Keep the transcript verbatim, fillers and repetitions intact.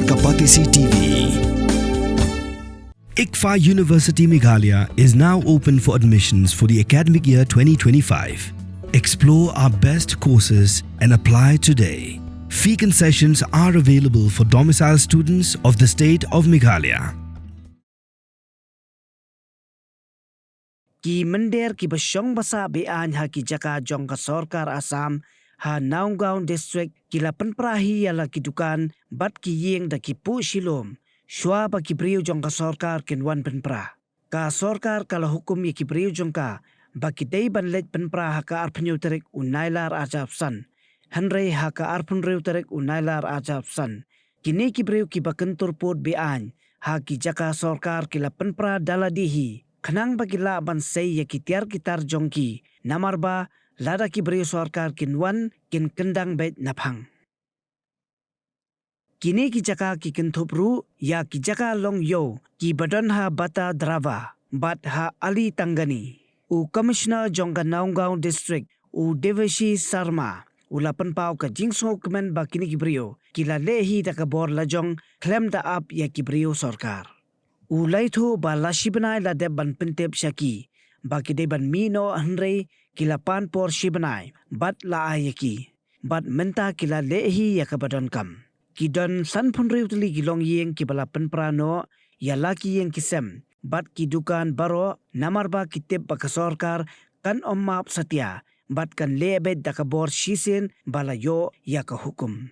Kapatisi T V. ICFAI University Meghalaya is now open for admissions for the academic year twenty twenty-five. Explore our best courses and apply today. Fee concessions are available for domicile students of the state of Meghalaya. Ki mynder kiba shong ba sah be-aiñ ha ki jaka jong ka sorkar Assam ha Nagaon District ki la pynpra hi ïa la ki dukan bad ki ïing da ki puh shilum, shuwa ba ki briew jong ka sorkar kin wan pynpra. Ka sorkar ka la hukum ïa ki briew jong ka ba ki dei ban leit pynpra ha ka arphew hynñiew tarik u Nailar arhajar arphew san, hynrei ha ka arphew hynriew tarik u Nailar arhajar arphew san, kine ki briew kiba kyntur pud be-aiñ ha ki jaka sorkar ki la pynpra da lade hi, khnang ba ki lah ban sei ïa ki tiar ki tar jong ki, namar ba lada ki briew sorkar kin wan, kin kyndang beit naphang. Kine ki jaka ki kynthup ruh ïa ki jaka long ïew kiba don ha Bata Drava bad ha Alitangani. U Commissioner jong ka Nagaon District, u Devashi Sharma, u la pynpaw ka jingsngewkmen ba kine ki briew ki la leh hi da ka bor lajong, khlem da ap ïa ki briew sorkar. U la ïathuh ba la shi bnai la dep ban pyntip sha ki ba ki dei ban mih noh, hynrei ki la pan por shi bnai bad la ai ïa ki, bad mynta ki la leh hi ïa kaba donkam. Ki don sanphew hynriew tylli ki longïing kiba la pynpra noh ïa la ki ïing ki sem bad ki dukan baroh, namar ba ki tip ba ka sorkar kan ym map satia bad kan leh beit da ka bor shisien ba la ïoh ïa ka hukum.